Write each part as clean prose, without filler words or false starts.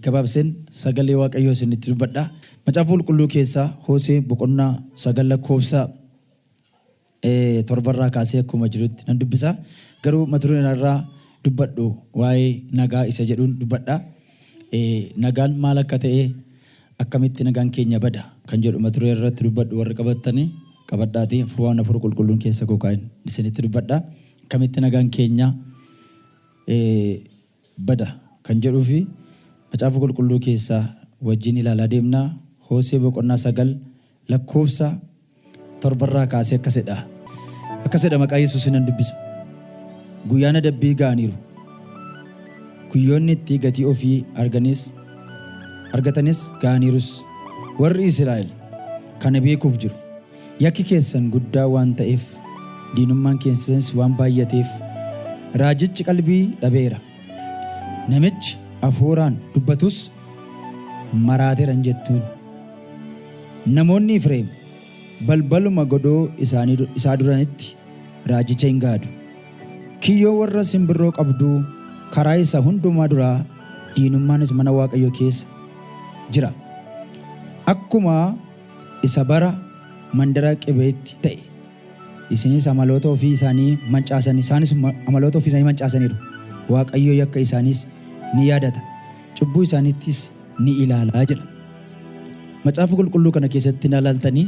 Gabaabseen sagalee Waaqayyoo isinitti dubbadha. Macaafa Qulqulluu keessaa Hosee boqonnaa 9 lakkoofsa 7rraa kaasee akkuma jirutti nan dubbisa. Garuu mata dureen irraa dubbadhu waa'ee nagaa isa jedhuun dubbadha. Nagaan maal akka ta'e, akkamitti nagaan keenya bada kan jedhu mata duree irratti dubbadhu. Warri qabattanii qabadhaati, waan Hafuura Qulqulluun keessa koo kaa'een isinitti dubbadha. Akkamitti nagaan keenya bada kan jedhuu fi Macaafa Qulqulluu keessaa wajjin ilaalaa deemna. Hosee boqonnaa 9 lakkoofsa 7rraa kaasee akkas jedha. Akkas jedha, maqaa Yesuusiin nan dubbisa. Guyyaan adabbii ga'aniiru. Guyyoonni itti gatii ofii arganis argatanis ga'aniirus. Warri Israa'el kana beekuuf jiru. Yakki keessan guddaa waan ta'eef, diinummaan keessanis waan baay'ateef, raajichi qalbii dhabeera. Namichi hafuuraan dubbatus maraateera hin jettuun. Namoonni Efreem balbaluma godoo isaa duranitti raajicha hin gaadu. Kiyyoo warra simbirroo qabduu karaa isa hundumaa duraa, diinummaanis mana Waaqayyoo keessa jira. Akkuma isa bara mandara Qibeetti ta'e, isinis amaloota ofii isaanii mancaasan, isaanis amaloota ofii isaanii mancaasaniiru. Waaqayyo yakka isaaniis ni yaadata, cubbuu isaaniittis ni ilaala jedha. Macaafa Qulqulluu kana keessatti na ilaaltanii,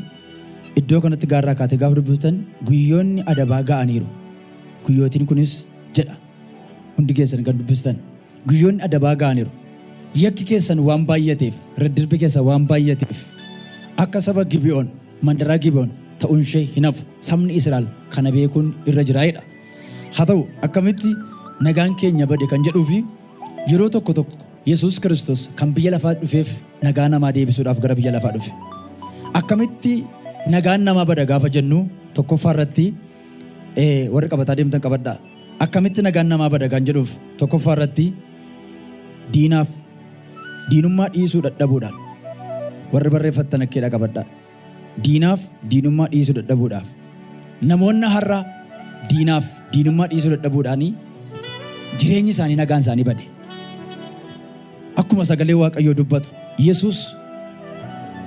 iddoo kanatti gaarraa kaatee gaafa dubbiftan, guyyoonni adabaa ga'aniiru. Guyyootiin kunis jedha, hundi keessan kan dubbistan. Guyyoonni adabaa ga'aniiru. Yakki keessan waan baay'ateef, daddarbi keessan waan baay'ateef, akka saba Gibe'oon, mandaraa Gibe'oon ta'uun ishee hin hafu. Sabni Israa'el kana beekuun irra jira jedha. Haa ta'u, akkamitti nagaan keenya bade kan jedhuu fi yeroo tokko tokko Yesuus Kiristoos kan biyya lafaa dhufeef nagaa namaa deebisuudhaaf gara biyya lafaa dhufe. Akkamitti nagaan namaa bada gaafa jennu, tokkoffaa irratti, warri qabataa deemtan qabadhaa. Akkamitti nagaan namaa bada kan jedhuuf, tokkoffaa irratti diinaaf diinummaa dhiisuu dadhabuudhaan. Warri barreeffattan akkeedha qabadhaa. Diinaaf diinummaa dhiisuu dadhabuudhaaf. Namoonni har'a diinaaf diinummaa dhiisuu dadhabuudhaan jireenyi isaanii, nagaan isaanii bade. Akkuma sagalee Waaqayyoo dubbatu, Yesuus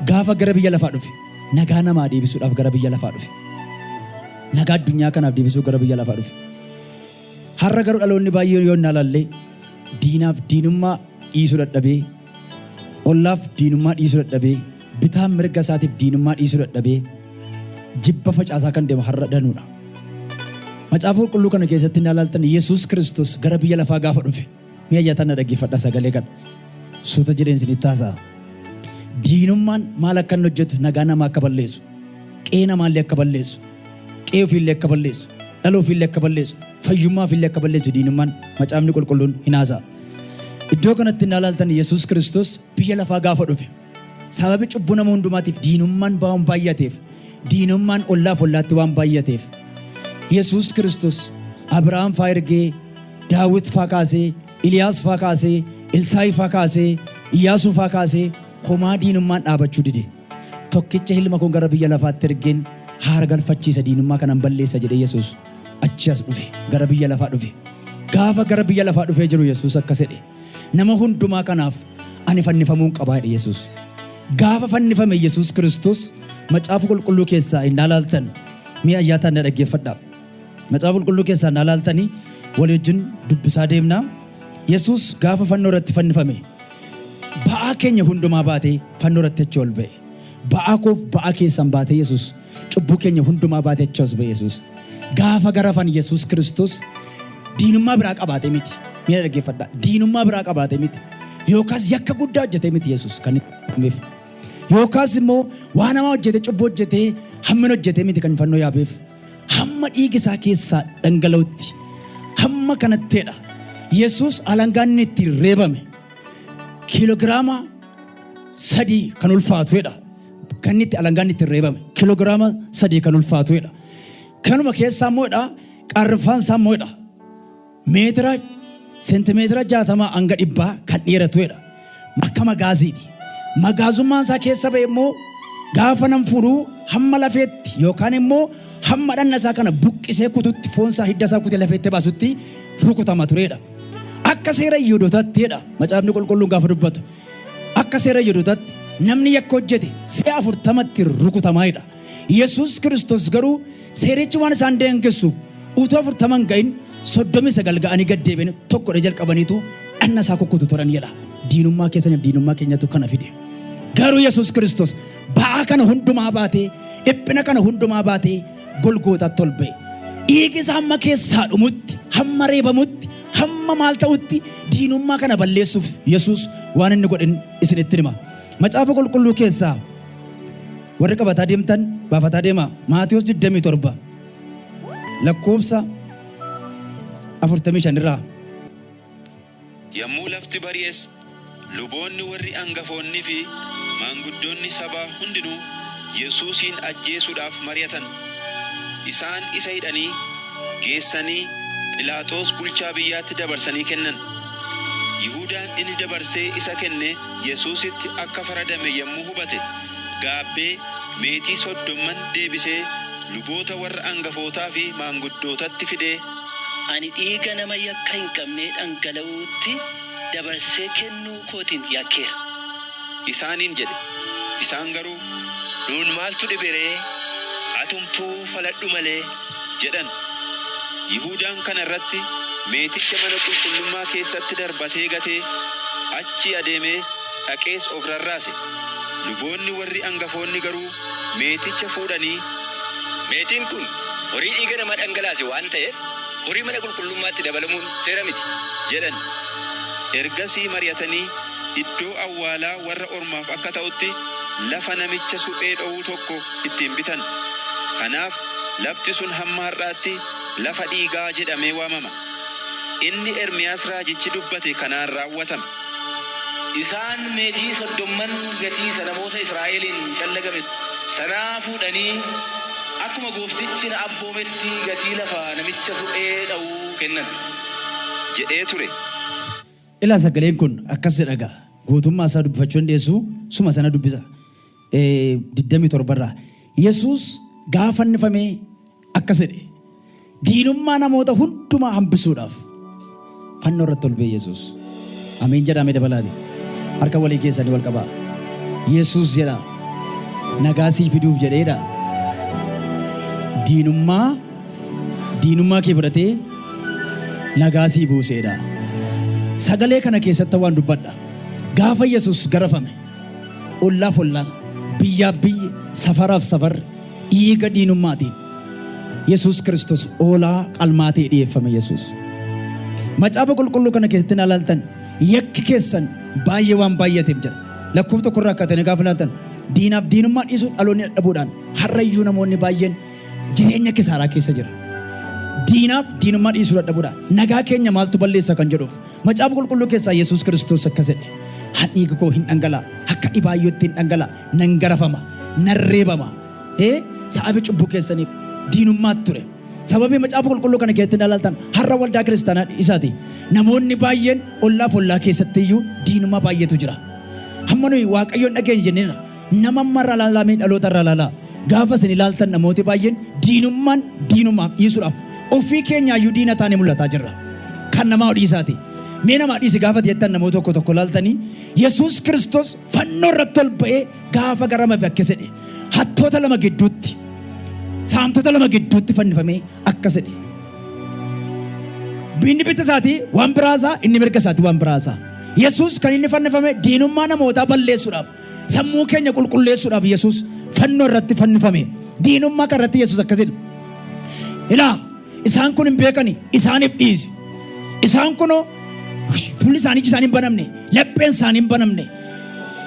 gaafa gara biyya lafaa dhufe nagaa namaa deebisuudhaaf gara biyya lafaa dhufe. Nagaa addunyaa kanaaf deebisuu gara biyya lafaa dhufe. Har'a garuu dhaloonni baay'een yoo ilaalle diinaaf diinummaa dhiisuu dadhabee, ollaaf diinummaa dhiisuu dadhabee, bitaa mirga isaatiif diinummaa dhiisuu dadhabee, jibba facaasaa kan deemu har'a danuudha. Macaafa Qulqulluu kana keessatti inni ilaaltan, Yesuus Kiristoos gara biyya lafaa gaafa dhufe, mi'a ayyaatan na dhaggeeffadha, sagalee kana. Suuta jedheen isinitti haasa'a. Diinummaan maal akka inni hojjetu, nagaa namaa akka balleessu, qe'ee namaallee akka balleessu, qe'ee ofiillee akka balleessu, dhala ofiillee akka balleessu, fayyummaa ofiillee akka balleessu diinummaan Macaafni Qulqulluun hin haasa'a. Iddoo kanatti inni ilaaltan, Yesuus Kiristoos biyya lafaa gaafa dhufe sababi cubbuu nama hundumaatiif diinummaan waan baay'ateef, diinummaan ollaaf ollaatti waan baay'ateef, Yesuus Kiristoos Abrahaam faa ergee, Daawit faa kaasee, Iliyaas faa kaasee, Ilsaayi faa kaasee, Iyyaasuu faa kaasee, homaa diinummaan dhaabachuu dide. Tokkicha ilma kun gara biyya lafaatti ergeen haara galfachiisa, diinummaa kanan balleessa jedhee Yesuus achi as dhufe, gara biyya lafaa dhufe. Gaafa gara biyya lafaa dhufee jiru Yesuus akkas jedhe: "Nama hundumaa kanaaf ani fannifamuun qabaa" jedhe Yesuus. Gaafa fannifame Yesuus Kiristoos, Macaafa Qulqulluu keessaa hin ilaaltan, mi'a ayyaataan na dhaggeeffadhaa. Macaafa Qulqulluu keessaa hin ilaaltanii walii wajjin dubbisaa deemnaa. Yesuus gaafa fannoo irratti fannifame ba'aa keenya hundumaa baatee fannoo irratti achi ol ba'e. Ba'aa koof ba'aa keessan baatee Yesuus, cubbuu keenya hundumaa baatee achi ol ba'e Yesuus. Gaafa garafan Yesuus Kiristoos diinummaa biraa qabaatee miti. Mi'a dhaggeeffadhaa. Diinummaa biraa qabaatee miti. Yookaas yakka guddaa hojjetee miti Yesuus kan inni. Yookaas immoo waan hamaa hojjetee, cubbuu hojjetee, hammina hojjetee miti kan fannoo yaabeef. Hamma dhiigi isaa keessaa dhangala'utti hamma kanatteedha. Yesuus alangaan inni ittiin reebame kiiloogiraama 3 kan ulfaatuedha. Kan inni itti alangaan ittiin reebame kiiloogiraama 3 kan ulfaatuedha. Kanuma keessaa immoodha, qarfaan isaa immoodha, meetira seentimeetira 60 hanga 100 kan dheeratuedha. Akka magaaziiti. Magaazummaan isaa keessa ba'e immoo gaafa nam fuudhu hamma lafeetti yookaan immoo hamma dhanna isaa kana buqqisee kututti, foon isaa hidda isaa kutee lafeetti baasutti rukutama turedha. Akka seera Yihuudootaatti jedha macaafni qulqulluun gaafa dubbatu. Akka seera Yihuudootaatti namni yakka hojjete si'a 40tti rukutamaa jedha. Yesuus Kiristoos garuu seerichi waan isaan daangessuuf utuu 40 hin ga'in 39 ga'anii gad deebi'anii tokkodha jalqabaniitu dhanna isaa kukkutu turan jedha. Diinummaa keessaniif diinummaa keenyatu kana fide. Garuu Yesuus Kiristoos ba'aa kana hundumaa baatee dhiphina kana hundumaa baatee Golgootaatti ol ba'e. Dhiigi isaa hamma keessaa dhumutti, hamma reebamutti, hamma maal ta'utti diinummaa kana balleessuuf Yesuus waan inni godhin isinitti hima. Macaafa qulqulluu keessaa warri qabataa deemtan baafataa deemaa. Maatiyos 27 lakkoofsa 45 irraa. Yommuu lafti bari'es luboonni warri angafoonnii fi maanguddoonni sabaa hundinuu Yesuusiin ajjeesuudhaaf mari'atan. Isaan isa hidhanii, geessanii Philaaxoos bulchaa biyyaatti dabarsanii kennan. Yihudaan inni dabarsee isa kenne Yesuusitti akka faradame yommuu hubate, gaabbee meetii soddomman deebisee luboota warra angafootaa fi maanguddootatti fidee, Ani dhiiga nama yakka hin qabnee dhangala'uutti dabarsee kennuu kootiin yakkeera. Isaaniin jedhe. Isaan garuu. Nuun maaltu dhibe ree? Atumtuu faladhu malee! Jedhan. Yihuudaan kana irratti meeticha mana qulqullummaa keessatti darbatee gatee, achii adeemee dhaqees of rarraase. Luboonni warri angafoonni garuu meeticha fuudhanii. Meetiin kun horii dhiiga namaa dhangalaase waan ta'eef, horii mana qulqullummaatti dabalamuun seera miti. Jedhan. Ergasii mari'atanii iddoo awwaalaa warra ormaaf akka ta'utti lafa namicha suphee dhowuu tokko ittiin bitan. Kanaaf lafti sun hamma har'aatti Lafa Dhiigaa jedhamee waamama. Inni Ermiyaas raajichi dubbate kanaan raawwatame. Isaan meetii soddomman gatii isa namoota Israa'eliin shallagame sanaa fuudhanii akkuma gooftichi na abboometti gatii lafa namicha suphee dha'uu kennan. jedhee ture. Ilaa sagaleen kun akkas jedha egaa guutummaa isaa dubbifachuu dandeessu suma sana dubbisa. 27 irraa. Yesuus gaafa fannifame akkas jedhe. Diinummaa namoota hundumaa hambisuudhaaf fannoo irratti ol ba'e Yesuus. Ameen jedhaa mee dabalaati. Harka walii keessanii wal qabaa. Yesuus jedha nagaa sii fiduuf jedheedha. Diinummaa diinummaa kee fudhatee nagaa sii buuseedha. Sagalee kana keessatti waan dubbadha. Gaafa Yesuus garafame ollaaf ollaan, biyyaaf biyyi, safaraaf safarri dhiiga diinummaatiin Yesuus Kiristoos hoolaa qalmaa ta'e dhi'eeffame Yesuus. Macaafa qulqulluu kana keessatti na ilaaltan yakki keessan baay'ee waan baay'ateef jedha. Lakkoofsa tokko irraa akkatanii gaafa ilaaltan diinaaf diinummaa dhiisuu dhaloonni dadhabuudhaan har'ayyuu namoonni baay'een jireenya kisaaraa keessa jira. Diinaaf diinummaa dhiisuu dadhabuudhaan nagaa keenya maaltu balleessa kan jedhuuf Macaafa Qulqulluu keessaa Yesuus Kiristoos akkas jedhe, Dhiigi koo hin dhangala'a, akka dhibaayyootti hin dhangala'a, nan garafama, nan reebama. Ee, sababii cubbuu keessaniif diinummaatu ture. Sababii Macaafa Qulqulluu kana keessatti hin ilaaltan har'a waldaa kiristaanaa dhiisaati. Namoonni baay'een ollaaf ollaa keessatti iyyuu diinummaa baay'eetu jira. Hamma nuyi Waaqayyoon dhageenye jennee nama amma irraa ilaalaa mee dhaloota irraa ilaalaa. Gaafa isin ilaaltan namooti baay'een diinummaan diinumaaf dhiisuudhaaf ofii keenyaayyuu diina taanee mul'ataa jirra. Kan namaa dhiisaati. Mee namaa dhiisi gaafa jettan namoota tokko tokko ilaaltanii Yesuus Kiristoos fannoo irratti ol ba'ee gaafa garamafe akkas jedhe. Hattoota lama gidduutti saamtota lama gidduutti fannifamee akkas jedhe. Inni bita isaatii waan biraasaa inni mirga isaatii waan biraasaa. Yesuus kan inni fannifame diinummaa namootaa balleessuudhaaf sammuu keenya qulqulleessuudhaaf Yesuus fannoo irratti fannifame. Diinummaa kan irratti Yesuus akkas jedhe. Ilaa isaan kun hin beekani isaaniif dhiisi. Isaan kunoo fuulli isaanii iji isaanii hin banamne lapheen isaanii hin banamne.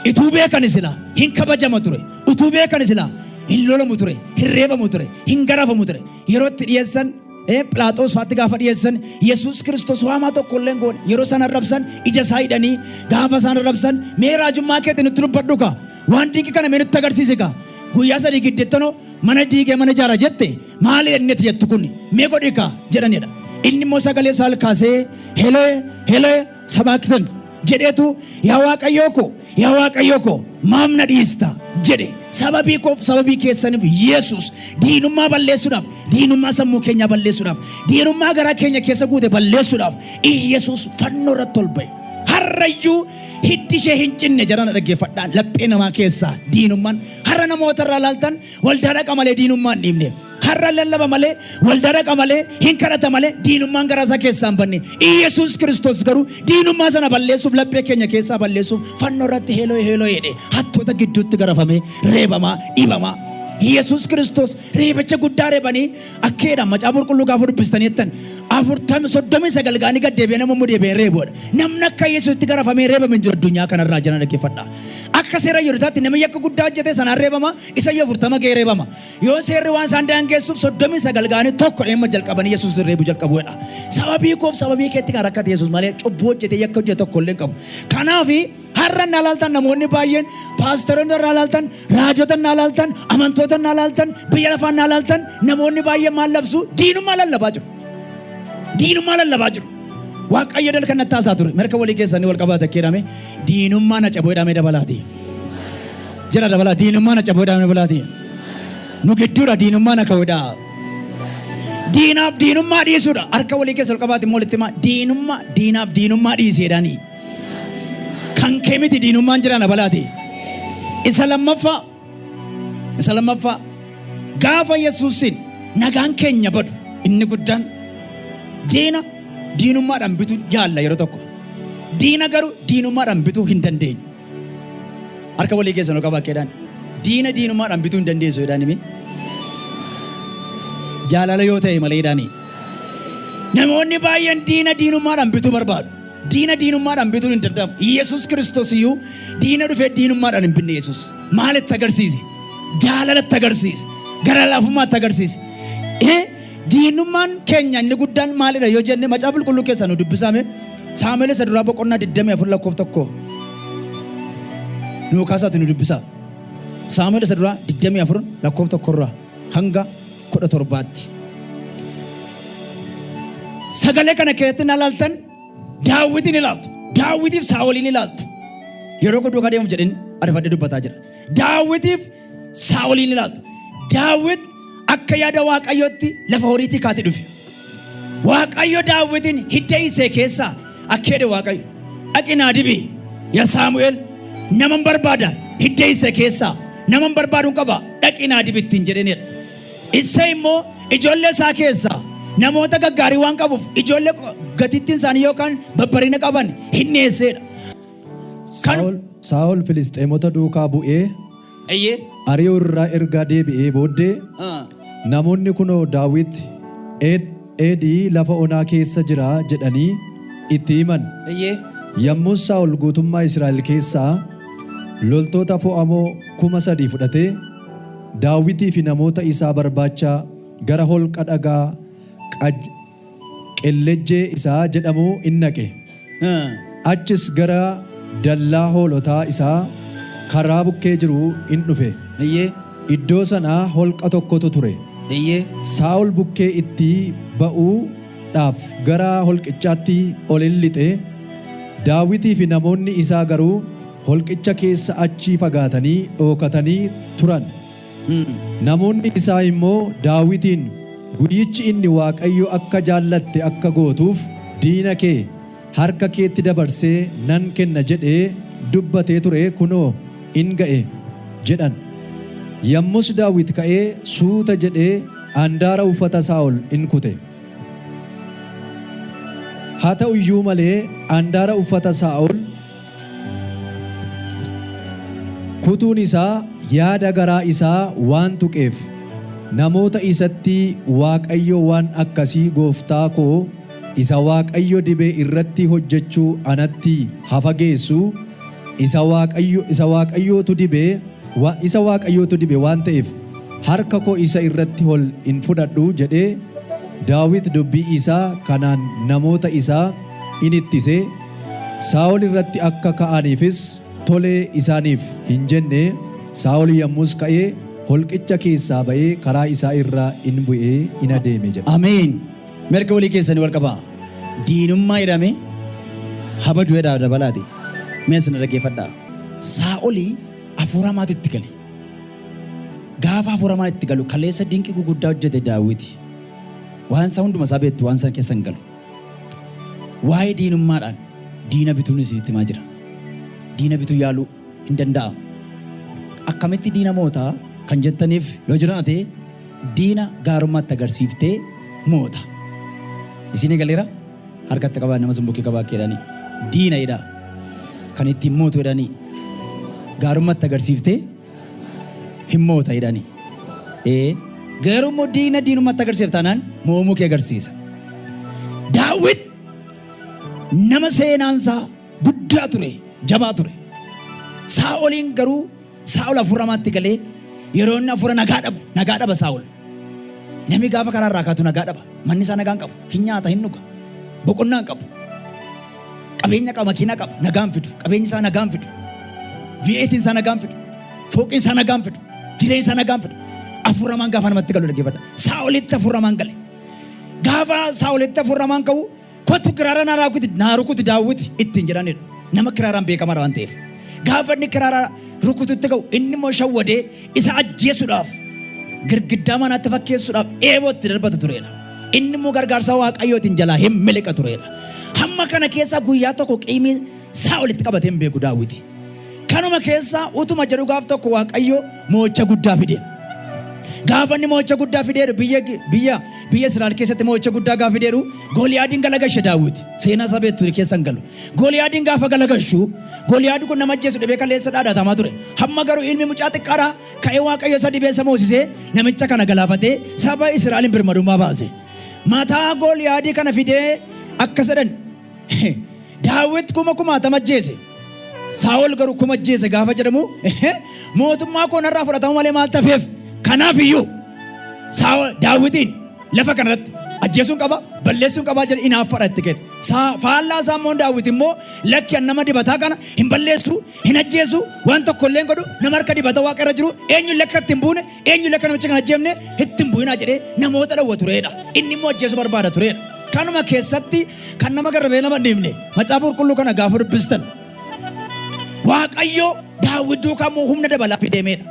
Ituu beekani silaa hin kabajama ture. Utuu beekani silaa hin lolamu ture, hin reebamu ture, hin garafamu ture. Yeroo itti dhiyeessan Philaaxoos faatti gaafa dhiyeessan Yesuus Kiristoos waamaa tokko illee hin goone. Yeroo isaan arrabsan ija isaa hidhanii gaafa isaan arrabsan mee raajummaa keetiin nutti dubbadhu kaa waan dinqii kana mee nutti agarsiisi kaa guyyaa sadii giddeettanoo mana diigee mana ijaara jette maali inni ati jettu kun mee godhi kaa jedhanidha. Inni immoo sagalee isaa ol kaasee helee helee sabaaktan jedheetu yaa Waaqayyoo koo yaa Waaqayyoo koo maaf na dhiista jedhe. Sababii koof sababii keessaniif Yesuus diinummaa balleessuudhaaf, diinummaa sammuu keenyaa balleessuudhaaf, diinummaa garaa keenya keessa guute balleessuudhaaf Iyesuus fannoo irratti ol ba'e. Har'ayyuu hiddi ishee hin cinne jarana dhaggeeffadhaa laphee namaa keessaa diinummaan har'a namoota irraa laaltan waldaa dhaqa malee diinummaa hin dhiibne. Har'a lallaba malee, waldaa dhaqa malee, hin kadhata malee diinummaan garaa isaa keessaa hin banne. Iyesuus Kiristoos garuu diinummaa sana balleessuuf laphee keenya keessaa balleessuuf fannoo irratti heeloo heeloo jedhe hattoota gidduutti garafamee reebamaa dhibamaa. Yesuus Kiristoos reebicha guddaa reebanii akkeedha macaafa qulqulluu gaafa dubbistanii jettan afurtami soddomii sagal ga'anii gad deebi'anii amma immoo deebi'anii reebuudha. Namni akka Yesuusitti garafamee reebame hin jiru addunyaa kanarraa jala dhaggeeffadha. Akka seera Yihuudootaatti namni yakka guddaa hojjete sanaan reebama isa iyyuu 40 ga'ee reebama. Yoo seerri waan isaan daangeessuuf 39 ga'anii tokko dhimma jalqabanii Yesuus reebuu jalqabuudha. Sababii koof sababii keetti kan rakkate Yesuus malee cubbuu hojjete yakka hojjete tokko illee hin qabu. Kanaaf har'a na ilaaltan namoonni baay'een paasteroonni irraa ilaaltan, raajota na ilaaltan, amantoota na ilaaltan, biyya lafaa na ilaaltan namoonni baay'een maal labsu? Diinummaa lallabaa jiru. Diinummaa lallabaa jiru. Waaqayyo dal kan natti haasaa ture. Mirka walii keessanii wal qabaata jedhame diinummaa na caboo jedhamee dabalaati. Jira dabalaa diinummaa na caboo jedhamee dabalaati. Nu gidduudha diinummaa na ka'uudha. Diinaaf diinummaa dhiisuudha. Harka walii keessa wal qabaate immoo walitti himaa. Diinummaa diinaaf diinummaa dhiiseedhaani. Kan kee miti diinummaan jira na balaati. Isa lammaffaa isa lammaffaa gaafa Yesuusiin nagaan keenya badu inni guddaan diina diinummaadhaan bituu yaalla yeroo tokko. Diina garuu diinummaadhaan bituu hin dandeenyu. Harka walii keessan ol qabaa keedhaan. Diina diinummaadhaan bituu hin dandeessu jedhaan himi. Jaalala yoo ta'e malee jedhaani. Namoonni baay'een diina diinummaadhaan bituu barbaadu. Diina diinummaadhaan bituun hin danda'amu. Yesuus Kiristoos iyyuu diina dhufee diinummaadhaan hin binne Yesuus. Maalitti agarsiise? Jaalalatti agarsiise. Gara laafummaatti agarsiise. Diinummaan keenya inni guddaan maalidha yoo jenne macaafa qulqulluu keessaa nu dubbisame Saamu'eel isa duraa boqonnaa 24 lakkoofsa 1 nuu kaasaati nu dubbisaa. Saamu'eel isa duraa 24 lakkoofsa 1 irraa hanga 17tti. Sagalee kana keessatti na ilaaltan Daawwitiin ilaaltu. Daawwitiif Saa'oliin ilaaltu. Yeroo koo duukaa deemuuf jedheen arifadhee dubbataa jira. Daawwitiif Saa'oliin ilaaltu. Daawwit akka yaada Waaqayyootti lafa horiitii kaatee dhufe. Waaqayyo Daawwitiin hidda Isee keessaa akka jedhe Waaqayyo dhaqi naa dibi yaa Saamu'eel naman barbaada hidda Isee keessaa naman barbaadun qaba dhaqi naa dibi ittiin jedheenidha. Issey immoo ijoollee isaa keessaa namoota gaggaarii waan qabuuf ijoollee gatittiin isaanii yookaan babbareedina qaban hin dhiyeesseedha. Kan Saa'ol Saa'ol Filisxeemota duukaa bu'ee Eyyee. ari'uu irraa erga deebi'ee booddee namoonni kunoo Daawit Eed- Eedii lafa onaa keessa jira jedhanii itti himan. Eyyee. Yommus Saa'ol guutummaa Israa'el keessaa loltoota fo'amoo 3,000 fudhatee Daawitii fi namoota isaa barbaacha gara holqa dhagaa Qaj Qellejjee isaa jedhamuu in dhaqe. Achis gara dallaa hoolotaa isaa karaa bukkee jiru in dhufe. Iddoo sana holqa tokkotu ture. Saa'ol bukkee itti ba'uu dhaaf gara holqichaatti ol in lixe, Daawitii fi namoonni isaa garuu holqicha keessa achii fagaatanii dhokatanii turan. Namoonni isaa immoo Daawitiin, Guyyichi inni Waaqayyo akka jaallatte akka gootuuf diina kee harka keetti dabarsee nan kenna jedhee dubbatee ture kunoo in ga'e jedhan. Yommus Daawit ka'ee suuta jedhee andaara uffata Saa'ol in kute. Haa ta'u iyyuu malee andaara uffata Saa'ol kutuun isaa yaada garaa isaa waan tuqeef, namoota isatti Waaqayyo waan akkasii gooftaa koo isa Waaqayyo dibe irratti hojjechuu anatti haa fageessu, isa Waaqayyo isa Waaqayyootu dibe isa Waaqayyootu dibe waan ta'eef harka koo isa irratti ol hin fudhadhu jedhee Daawit dubbii isaa kanaan namoota isaa in ittise. Saa'ol irratti akka ka'aniifis tole isaaniif hin jenne, Saa'ol yommus ka'ee holqicha keessaa ba'ee karaa isaa irra in bu'ee in adeeme jedha. Ameen. Mirga walii keessanii wal qabaa. Diinummaa jedhame habadu jedhaa dabalaati. Mee isin dhaggeeffadhaa. Saa'olii hafuura hamaatu itti gale. Gaafa hafuura hamaan itti galu kaleessa dinqii guguddaa hojjete Daawiti. Waan isaa hunduma isaa beektu waan sana keessa hin galu. Waa'ee diinummaadhaan diina bituun isinitti himaa jira. Diina bituu yaaluu hin danda'amu. Akkamitti diina moota kan jettaniif yoo jiraate diina gaarummaatti agarsiiftee moota. Isinii galeera? Harkatti qabaa nama sun bukkee qabaa keedhanii. Diina jedhaa. Kan ittiin mootu jedhanii. Gaarummaatti agarsiiftee hin moota jedhanii. Ee garuu immoo diina diinummaatti agarsiif taanaan mo'amuu kee agarsiisa. Daawit nama seenaansaa guddaa ture, jabaa ture. Saa'oliin garuu Saa'ol hafuura hamaatti galee yeroo inni hafuura nagaa dhabu, nagaa dhaba Saa'ol. Namni gaafa karaa irraa kaatu nagaa dhaba. Manni isaa nagaa hin qabu. Hin nyaata, hin dhuga. Boqonnaa hin qabu. Qabeenya qaba, makiinaa qaba, nagaa hin fidu. Qabeenyi isaa nagaa hin fidu. V8 isaa nagaa hin fidu. Fooqiin isaa nagaa hin fidu. Jireenyi isaa nagaa hin fidu. Hafuurri hamaan gaafa namatti galu dhaggeeffadha. Saa'olitti hafuurri hamaan gale. Gaafa Saa'olitti hafuurri hamaan ka'u kottu kiraara naa rukuti naa rukuti Daawwiti ittiin jedhanidha. Nama kiraaraan beekamaadha waan ta'eef. Gaafa inni kiraara rukututti ka'u inni immoo shawwadee isa ajjeesuudhaaf girgiddaa manaatti fakkeessuudhaaf eeboo itti darbatu turedha. Inni immoo gargaarsa Waaqayyootiin jalaa hin miliqa turedha. Hamma kana keessa guyyaa tokko qiimii Saa'olitti qabatee hin beeku Daawwiti. Kanuma keessa utuma jedhu gaaf tokko Waaqayyo mo'icha guddaa fide. Gaafa inni mo'icha guddaa fideeru biyya biyya biyya Israa'el keessatti mo'icha guddaa gaafa fideeru Gooliyaadiin galagashe Daawwiti. Seenaa isaa beektu keessa hin galu. Gooliyaadiin gaafa galagashu Gooliyaad kun nama ajjeesu dhibee kaleessa dhaadatamaa ture. Hamma garuu ilmi mucaa xiqqaadhaa ka'ee Waaqayyo isa dhibee isa moosisee namicha kana galaafatee saba Israa'eliin birmadummaa baase. Mataa Gooliyaadii kana fidee akkas jedhan Daawit 80,000 ajjeese. Saa'ol garuu 1,000 ajjeese gaafa jedhamu mootummaa koo narraa fudhatamu malee maal tafeef? Kanaaf iyyuu Saa'ol Daawitiin lafa kanarratti ajjeesuun qaba, balleessuun qabaa jedhe inaaffadha itti kenne. Faallaa isaa immoo Daawit immoo lakki an nama dibataa kana hin balleessu, hin ajjeesu, waan tokko illee hin godhu, nama harka dibata waaqa irra jiru, eenyu illee akka itti hin buune, eenyu illee akka namicha kana ajjeefne itti hin bu'inaa jedhee namoota dhowwa tureedha. Inni immoo ajjeesuu barbaada tureedha. Kanuma keessatti kan nama garramee nama hin dhiifne macaafa qulqulluu kana gaafa dubbistan Waaqayyo Daawit duukaa immoo humna dabalaa deemeedha.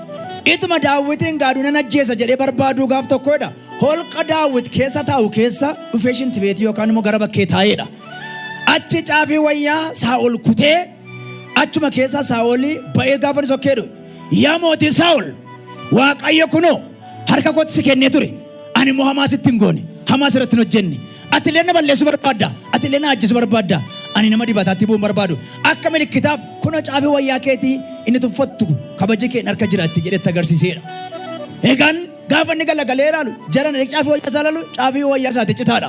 Ituma Daawitiin gaaduu nan ajjeesa jedhee barbaaduu gaaf tokkodha. Holqa Daawit keessa taa'u keessa dhufee shintibeetii yookaan immoo gara bakkee taa'eedha. Achi caafii wayyaa Saa'ol kutee achuma keessa Saa'ol ba'ee gaafa inni sokkeedhu yaa mootii Saa'ol Waaqayyo kunoo harka kootti si kennee ture. Ani immoo hamaa sitti hin goone, hamaa sirratti hin hojjenne. Ati illee na balleessuu barbaadda, ati illee na ajjeesuu barbaadda. Ani nama dibataatti bu'uu hin barbaadu. Akka milikkitaaf kunoo caafii wayyaa keetii inni tuffattu kabaji keen harka jira itti jedhetti agarsiiseera. Egaan gaafa inni galagalee ilaalu jaran caafii wayyaa isaa ilaalu caafii wayyaa isaati citaadha.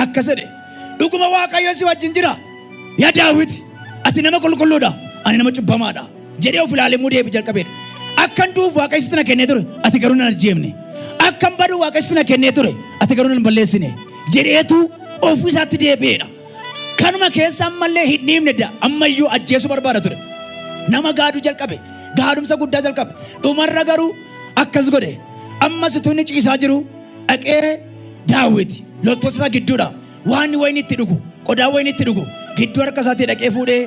Akkas jedhe dhuguma Waaqayyo si wajjin jira. Yaa Daawit ati nama qulqulluudha ani nama cubbamaadha jedhee of ilaalee mudee jalqabeedha. Akkan du'uuf Waaqayyo sitti na kennee ture ati garuu nan ajjeefne. Akkan badu Waaqayyo sitti na kennee ture ati garuu nan balleessine jedheetu ofii isaatti deebi'eedha. Kanuma keessa ammallee hin dhiifne da ammayyuu ajjeesuu barbaada ture. Nama gaaduu jalqabe gaadumsa guddaa jalqabe dhumarra garuu akkas godhe ammas utuu inni ciisaa jiru dhaqee Daawit loltoota isaa gidduudha waan wayinii itti dhugu qodaa wayinii itti dhugu gidduu harka isaatii dhaqee fuudhee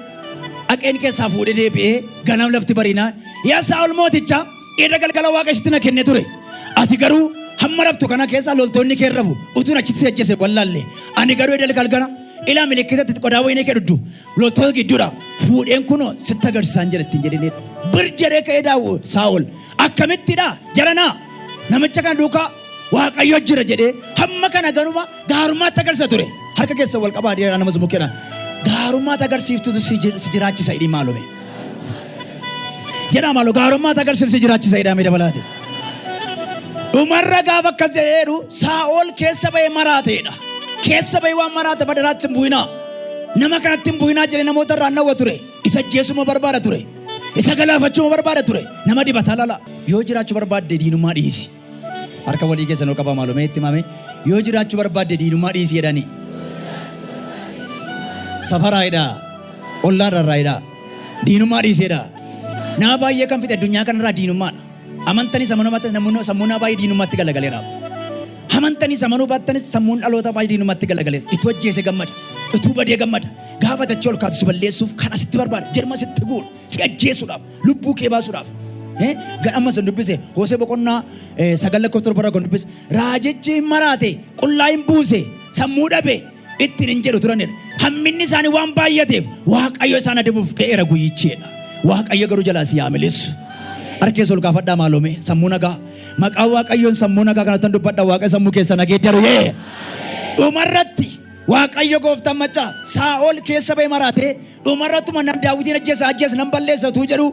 dhaqeen keessaa fuudhee deebi'ee ganam lafti bariinaa yaa Saa'ol mooticha irra galgala waaqa isitti na kennee ture ati garuu hamma raftu kana keessa loltoonni kee rafu utuun achitti si ajjeese wallaalle ani garuu edda galgala ilaa milikkitatti qodaa wayinii kee dhuddu loltoota gidduudha fuudheen kunoo sitti agarsiisaan jedhe ittiin jedhanii bir jedhee ka'ee daawwu Saa'ol akkamittidha jaranaa namicha kana duukaa Waaqayyo jira jedhee hamma kana ganuma gaarummaatti agarsiisa ture. Harka keessa wal qabaa jedhaa nama mukeedha. Gaarummaatti agarsiiftutu si jiraachisa jedhii maalome. Jedhaa maaloo gaarummaatti agarsiiftu si jiraachisa jedhaa dabalaate. Dhumarra gaafa akkas jedheeru Saa'ol keessa ba'ee maraateedha. Keessa ba'ee waan maraate badaraatti hin bu'inaa. Nama kanatti hin bu'inaa jedhee namoota irraa nawwa ture. Isa ajjeesuma barbaada ture. Isa galaafachuma barbaada ture. Nama dibataa lala. Yoo jiraachuu barbaadde diinummaa dhiisi. Harka walii keessan ol qabaa maaloo mee itti himame. Yoo jiraachuu barbaadde diinummaa dhiisi jedhani. Safaraa jedhaa. Ollaa irraa jedhaa. Diinummaa dhiisi jedhaa. Nama baay'ee kan fixe addunyaa kanarraa diinummaadha. Amantanis amanuu baatanis sammuun nama baay'ee diinummaatti galagaleera. Amantanis amanuu baattanis sammuun dhaloota baay'ee diinummaatti galagaleera. Ituu ajjeese gammada. Ituu badee gammada. Gaafa dachee ol kaatu si balleessuuf kan asitti barbaada. Jirma sitti guura. Si ajjeesuudhaaf. Lubbuu kee baasuudhaaf. Amma san dubbise Hosee boqonnaa 9 lakkoofsa 7 irraa kan dubbise raajichi hin maraate qullaa hin buuse sammuu dhabe ittiin hin jedhu turanidha. Hamminni isaanii waan baay'ateef Waaqayyo isaan adabuuf ga'eera guyyicheedha. Waaqayyo garuu jalaa si haa milisu. Harkeessa ol kaafadhaa maaloome sammuu nagaa. Maqaa Waaqayyoon sammuu nagaa kanatti dubbadha Waaqayyo sammuu keessa nageeddaru yee. Dhumarratti Waaqayyo gooftaan maccaa Saa'ol keessa ba'e maraatee dhumarrattuma nan Daawitiin ajjeesa ajjeesa nan balleessa utuu jedhu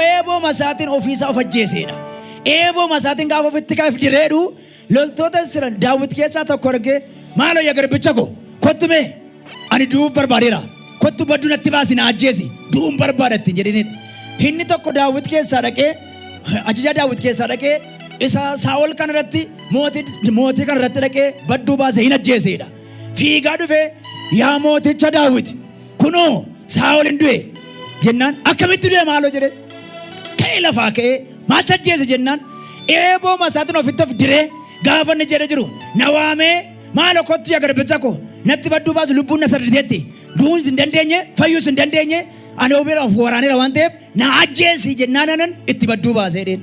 eeboo masaatiin ofiisaa of ajjeeseedha. Eeboo masaatiin gaafa ofitti ka'eef direedhu loltoota Israa'el Daawit keessaa tokko argee maaloo yaa garbicha koo kottu mee ani du'uuf barbaadeera kottu badduu natti baasi na ajjeesi du'uun barbaada ittiin jedhinidha. Inni tokko Daawit keessaa dhaqee ajajaa Daawit keessaa dhaqee isa Saa'ol kan irratti mootii kan irratti dhaqee badduu baase hin ajjeeseedha. Fiigaa dhufee yaa mooticha Daawit kunoo Saa'ol hin du'e jennaan akkamitti du'e maaloo jedhe ka'ee lafaa ka'ee maaltu ajjeese jennaan eeboo masaatiin ofitti of diree gaafa inni jedhe jiru na waamee maaloo kottu yaa garbicha koo natti badduu baasu lubbuun na sarditeetti du'uun hin dandeenye fayyuus hin dandeenye ani obeera of waraaneera waan ta'eef na ajjeesi jennaan anan itti badduu baasee dheen.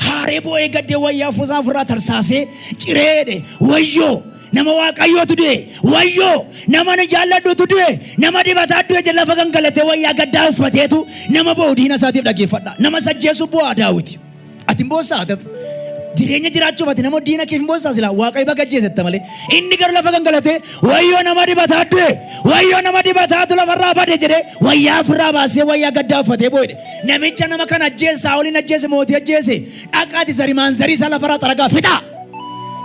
Haaree boo'ee gaddee wayyaa fuusaa ofirraa tarsaasee cireedhe wayyoo nama waaqayyootu du'e wayyoo nama ani jaalladhutu du'e nama dibataa du'e jedhe lafa gangalatee wayyaa gaddaa uffateetu nama boo'u diina isaatiif dhaggeeffadha nama sajjeessu bu'aa Daawiti ati hin boossaa ati jireenya jiraachuuf ati nama diina keef hin boossaa silaa waaqayyo baga ajjeesetta malee inni garuu lafa gangalatee wayyoo nama dibataa du'e wayyoo nama dibataatu lafarraa bade jedhee wayyaa ofirraa baasee wayyaa gaddaa uffatee boo'e namicha nama kana ajjeese Saa'oliin ajjeese mootii ajjeese dhaqaati zarimaan zarii isaa lafarraa xaragaa fixaa.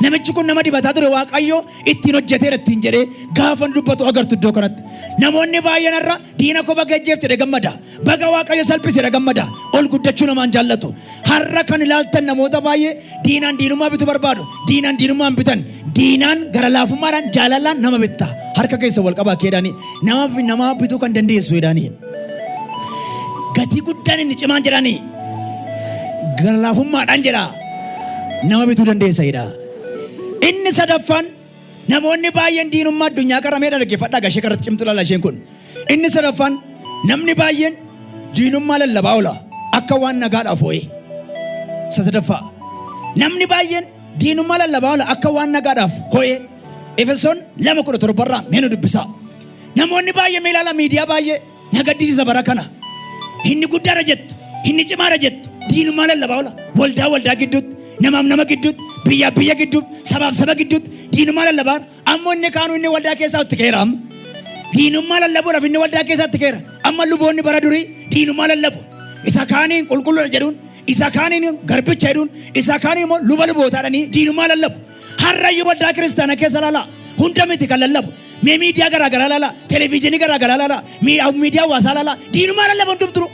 Namichi kun nama dibataa ture Waaqayyo ittiin hojjeteera ittiin jedhee gaafa dubbatu agartu iddoo kanatti. Namoonni baay'een har'a diina koo baga ajjeefte jedhee gammada. Baga Waaqayyo salphise jedhee gammada. Ol guddachuu namaan jaallatu. Har'a kan ilaaltan namoota baay'ee diinaan diinummaa bituu barbaadu. Diinaan diinummaa hin bitan. Diinaan gara laafummaadhaan jaalalaan nama bitta. Harka keessa wal qabaa keedhaanii nama nama bituu kan dandeessu jedhanii. Gatii guddaan inni cimaan jedhanii gara laafummaadhaan jedha. Nama bituu dandeessa jedha. Inni sadaffaan namoonni baay'een diinummaa addunyaa qaramee dhaggeeffadhaa gashee karratti cimtu laala isheen kun. Inni sadaffaan namni baay'een diinummaa lallabaa oola akka waan nagaadhaaf hoo'e. Isa sadaffaa namni baay'een diinummaa lallabaa oola akka waan nagaadhaaf hoo'e. Efesoon 2:17 irraa mee nu dubbisaa. Namoonni baay'een mee ilaala miidiyaa baay'ee na gaddisiisa bara kana. Inni guddaadha jettu, inni cimaadha jettu, diinummaa lallabaa oola. Waldaa waldaa gidduutti, namaaf nama gidduutti, biyyaaf biyya gidduutti, sabaaf saba gidduutti diinummaa lallabaa oola. Ammoo inni kaanuu inni waldaa keessaa itti ka'eera amma. Diinummaa lallabuudhaaf inni waldaa keessaa itti ka'eera. Amma luboonni bara durii diinummaa lallabu. Isa kaaniin qulqulluudha jedhuun, isa kaaniin garbicha jedhuun, isa kaaniin immoo luba lubootaadhanii diinummaa lallabu. Har'ayyuu waldaa kiristaanaa keessa ilaalaa. Hunda miti kan lallabu. Mee miidiyaa garaa garaa ilaalaa, televiizyinii garaa garaa ilaalaa, miidiyaa hawaasaa ilaalaa. Diinummaa lallaba hundumtuu.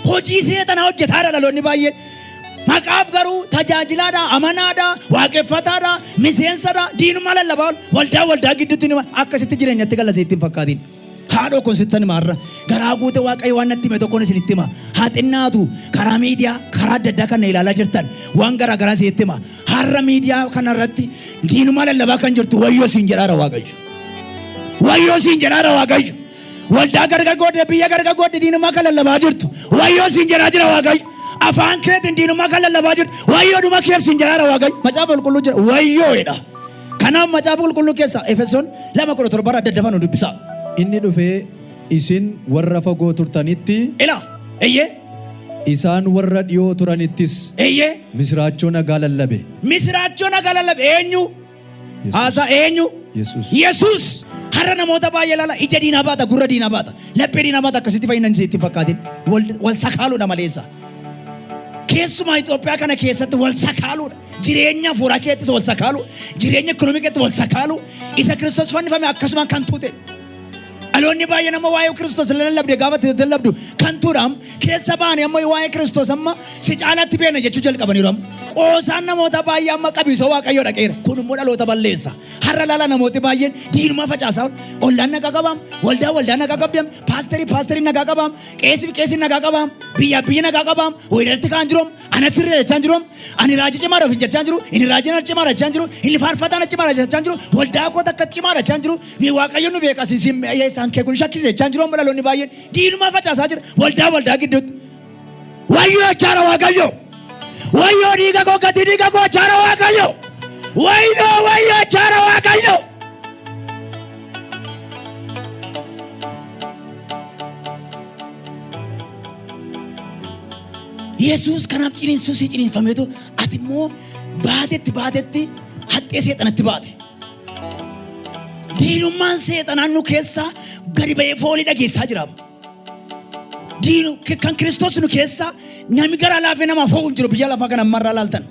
Hojii seexanaa hojjetaadha dhaloonni baay'een. Maqaaf garuu tajaajilaadha, amanaadha, waaqeffataadha, miseensadha, diinummaa lallabaa oolu. Waldaa waldaa gidduutti nima akkasitti jireenyatti gala sitti hin fakkaatin. Haadhoo kun sittan hima har'a. Garaa guute Waaqayyo waan natti hime tokkoon isinitti hima. Haa xinnaatu karaa miidiyaa karaa adda addaa kan na ilaalaa jirtan waan garaa garaa isinitti hima. Har'a miidiyaa kana irratti diinummaa lallabaa kan jirtu wayyoo siin jedhaara Waaqayyo. Wayyoo siin jedhaara Waaqayyo. Waldaa gargar goodde biyya gargar goodde diinummaa kan lallabaa jirtu wayyoo siin jedhaa jira Waaqayyo. Afaan keetiin diinummaa kan lallabaa jirtu wayyoo dhuma keef siin jedhaara Waaqayyo. Macaafa qulqulluu jira wayyoo jedha. Kanaaf macaafa qulqulluu keessaa Efesoon 2:17 irraa daddafaa nu dubbisaa. Inni dhufee isin warra fagoo turtanitti, Ilaa eyyee isaan warra dhiyoo turanittis eyyee misiraachoo nagaa lallabe. Misiraachoo nagaa lallabe eenyu? Yesuus. Haasaa eenyu? Yesuus. Yesuus. Har'a namoota baay'ee ilaala ija diinaa baata, gurra diinaa baata, laphee diinaa baata akkasitti fayyina hin sitti hin fakkaatin. Wal sakaaluudha maleessa. Keessumaa Itoophiyaa kana keessatti wal sakaaluudha. Jireenya hafuuraa keettis wal sakaalu, jireenya ikoonomii keetti wal sakaalu, isa Kiristoos fannifame akkasumaan kan tuute. Dhaloonni baay'een amma waa'ee Kiristoos lallabde gaafa itti lallabdu kan tuudhaam keessa baane amma waa'ee Kiristoos amma si caalaatti beekna jechuu jalqabaniiru amma. Qoosaan namoota baay'ee amma qabiisoo Waaqayyoo dhaqeera. Kun immoo dhaloota balleessa. Har'a laala namooti baay'een diinummaa facaasaa oolu. Ollaan nagaa qabaam, waldaa waldaa nagaa qabdam, paasterii paasterii nagaa qabaam, qeesii qeesii nagaa qabaam, biyyaa biyyi nagaa qabaam, wayidalatti kaan jiroom, ana sirrii jechaa jiroom, ani raajii cimaadha of hin jechaa jiru, inni raajii na cimaadha jechaa jiru, inni faarfataa na cimaadha jechaa jiru, waldaa koo takka cimaadha jechaa jiru, ni Waaqayyo nu beeka siin isaan kee kun shakkise jechaa jiru amma dhaloonni baay'een diinummaa facaasaa jira waldaa waldaa gidduutti. Wayyoo jechaara Waaqayyo. Wayyoo dhiiga koo gatii dhiiga koo jechaara Waaqayyo. Wayyoo wayyoo jechaara Waaqayyo. Yesuus kanaaf ciniinsuu si ciniinfameetu ati immoo baatetti baatetti haxxee seexanatti baate. Diinummaan seexanaa nu keessaa gadi ba'ee foolii dhageessaa jira. Diinu kan Kiristoos nu keessaa namni garaa laafee namaaf ho'u hin jiru biyya lafaa kana ammarraa laaltan.